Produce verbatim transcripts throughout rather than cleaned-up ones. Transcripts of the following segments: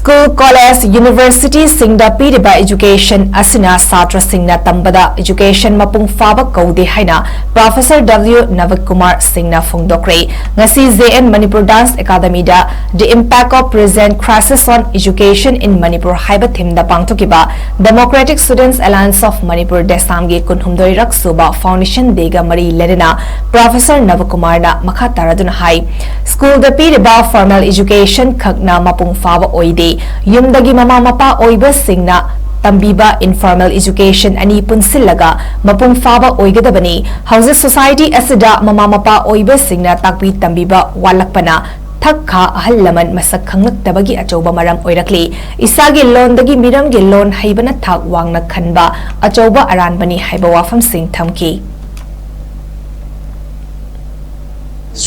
School, college, ꯌꯨꯅꯤꯚꯔꯁꯤꯇꯤꯁꯤꯡꯗ ꯄꯤꯔꯤꯕ education ꯑꯁꯤꯅ ꯁꯥꯇ꯭ꯔꯁꯤꯡꯅ ꯇꯝꯕꯗ education ꯃꯄꯨꯡ ꯐꯥꯕ ꯀꯧꯗꯦ ꯍꯥꯏꯅ Professor W ꯅꯕꯀꯨꯃꯥꯔ ꯁꯤꯡꯅ ꯐꯣꯡꯗꯣꯛꯈ꯭ꯔꯦ꯫ ꯉꯁꯤ J N Manipur Dance Academyꯗ The Impact of Present Crisis on Education in Manipur ꯍꯥꯏꯕ themeꯗ ꯄꯥꯡꯊꯣꯛꯈꯤꯕ Democratic Students Alliance of Manipur, DESAMꯒꯤ ꯀꯨꯟꯍꯨꯝꯗꯣꯏꯔꯛ ꯁꯨꯕ Foundation Dayꯒ ꯃꯔꯤ ꯂꯩꯅꯅ Professor ꯅꯕꯀꯨꯃꯥꯔꯅ ꯃꯈꯥ ꯇꯥꯔꯗꯨꯅ ꯍꯥꯏ, ꯁ꯭ꯀꯨꯜꯗ ꯄꯤꯔꯤꯕ formal education ꯈꯛꯅ ꯃꯄꯨꯡ ꯐꯥꯕ ꯑꯣꯏꯗꯦ꯫ ꯌꯨꯝꯗꯒꯤ ꯃꯃꯥ ꯃꯄꯥ ꯑꯣꯏꯕꯁꯤꯡꯅ ꯇꯝꯕꯤꯕ informal education ꯑꯅꯤ ꯄꯨꯟꯁꯤꯜꯂꯒ ꯃꯄꯨꯡ ꯐꯥꯕ ꯑꯣꯏꯒꯗꯕꯅꯤ꯫ ꯍꯧꯖꯤꯛ society ꯑꯁꯤꯗ ꯃꯃꯥ ꯃꯄꯥ ꯑꯣꯏꯕꯁꯤꯡꯅ ꯇꯥꯛꯄꯤ ꯇꯝꯕꯤꯕ ꯋꯥꯠꯂꯛꯄꯅ ꯊꯛ ꯈꯥ ꯑꯍꯜ ꯂꯃꯟ ꯃꯁꯛ ꯈꯪꯂꯛꯇꯕꯒꯤ ꯑꯆꯧꯕ ꯃꯔꯝ ꯑꯣꯏꯔꯛꯂꯤ꯫ ꯏꯁꯥꯒꯤ ꯂꯣꯟꯗꯒꯤ ꯃꯤꯔꯝꯒꯤ ꯂꯣꯟ ꯍꯩꯕꯅ ꯊꯥꯛ ꯋꯥꯡꯅ ꯈꯟꯕ ꯑꯆꯧꯕ ꯑꯔꯥꯟꯕꯅꯤ ꯍꯥꯏꯕ ꯋꯥꯐꯝꯁꯤꯡ ꯊꯝꯈꯤ꯫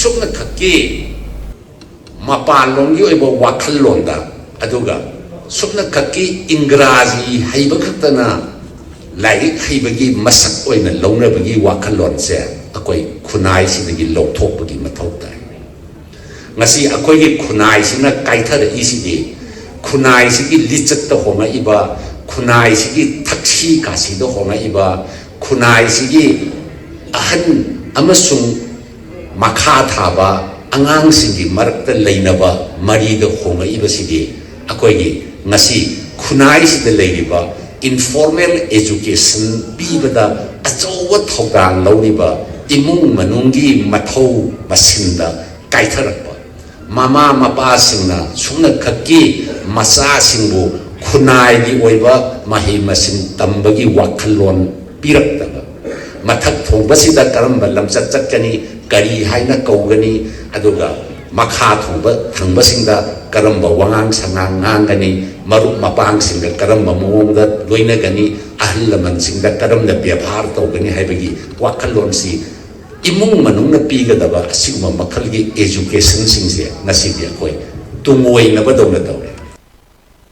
ꯁꯨꯞꯅꯈꯛꯀꯤ ꯃꯄꯥꯟꯂꯣꯝꯒꯤ ꯑꯣꯏꯕ ꯋꯥꯈꯜꯂꯣꯟꯗ, ꯑꯗꯨꯒ ꯁꯨꯞꯅꯈꯛꯀꯤ ꯏꯪꯒ꯭ꯔꯥꯖꯤ ꯍꯩꯕ ꯈꯛꯇꯅ ꯂꯥꯏꯔꯤꯛ ꯍꯩꯕꯒꯤ ꯃꯁꯛ ꯑꯣꯏꯅ ꯂꯧꯅꯕꯒꯤ ꯋꯥꯈꯜꯂꯣꯟꯁꯦ ꯑꯩꯈꯣꯏ ꯈꯨꯟꯅꯥꯏꯁꯤꯗꯒꯤ ꯂꯧꯊꯣꯛꯄꯒꯤ ꯃꯊꯧ ꯇꯥꯏ꯫ ꯉꯁꯤ ꯑꯩꯈꯣꯏꯒꯤ ꯈꯨꯟꯅꯥꯏꯁꯤꯅ ꯀꯥꯏꯊꯔꯛꯏꯁꯤꯗꯤ, ꯈꯨꯟꯅꯥꯏꯁꯤꯒꯤ ꯂꯤꯆꯠꯇ ꯍꯣꯡꯉꯛꯏꯕ, ꯈꯨꯟꯅꯥꯏꯁꯤꯒꯤ ꯊꯛꯁꯤ ꯈꯥꯁꯤꯗ ꯍꯣꯡꯉꯛꯏꯕ, ꯈꯨꯟꯅꯥꯏꯁꯤꯒꯤ ꯑꯍꯟ ꯑꯃꯁꯨꯡ ꯃꯈꯥ ꯊꯥꯕ ꯑꯉꯥꯡꯁꯤꯡꯒꯤ ꯃꯔꯛꯇ ꯂꯩꯅꯕ ꯃꯔꯤꯗ ꯍꯣꯡꯉꯛꯏꯕꯁꯤꯗꯤ ꯑꯩꯈꯣꯏꯒꯤ ꯉꯁꯤ ꯈꯨꯟꯅꯥꯏꯁꯤꯗ ꯂꯩꯔꯤꯕ informal education ꯄꯤꯕꯗ ꯑꯆꯧꯕ ꯊꯧꯗꯥꯡ ꯂꯧꯔꯤꯕ ꯏꯃꯨꯡ ꯃꯅꯨꯡꯒꯤ ꯃꯊꯧ ꯃꯁꯤꯟꯗ ꯀꯥꯏꯊꯔꯛꯄ, ꯃꯃꯥ ꯃꯄꯥꯁꯤꯡꯅ ꯁꯨꯞꯅꯈꯛꯀꯤ ꯃꯆꯥꯁꯤꯡꯕꯨ ꯈꯨꯟꯅꯥꯏꯒꯤ ꯑꯣꯏꯕ ꯃꯍꯩ ꯃꯁꯤꯡ ꯇꯝꯕꯒꯤ ꯋꯥꯈꯜꯂꯣꯟ ꯄꯤꯔꯛꯇꯕ, ꯃꯊꯛ ꯊꯣꯡꯕꯁꯤꯗ ꯀꯔꯝꯕ ꯂꯝꯆꯠ ꯆꯠꯀꯅꯤ, ꯀꯔꯤ ꯍꯥꯏꯅ ꯀꯧꯒꯅꯤ, ꯑꯗꯨꯒ ꯃꯈꯥ ꯊꯣꯡꯕ ꯊꯪꯕꯁꯤꯡꯗ ꯀꯔꯝꯕ ꯋꯥꯉꯥꯡ ꯁꯉꯥꯡ ꯉꯥꯡꯒꯅꯤ, ꯃꯔꯨꯞ ꯃꯄꯥꯡꯁꯤꯡꯒ ꯀꯔꯝꯕ ꯃꯑꯣꯡꯗ ꯂꯣꯏꯅꯒꯅꯤ, ꯑꯍꯜ ꯂꯃꯟꯁꯤꯡꯗ ꯀꯔꯝꯅ ꯕꯦꯕꯥꯔ ꯇꯧꯒꯅꯤ ꯍꯥꯏꯕꯒꯤ ꯋꯥꯈꯜꯂꯣꯟꯁꯤ ꯏꯃꯨꯡ ꯃꯅꯨꯡꯅ ꯄꯤꯒꯗꯕ ꯑꯁꯤꯒꯨꯝꯕ ꯃꯈꯜꯒꯤ educationꯁꯤꯡꯁꯦ ꯉꯁꯤꯗꯤ ꯑꯩꯈꯣꯏ ꯇꯨꯡꯑꯣꯏꯅꯕꯗꯧꯅ ꯇꯧꯏ꯫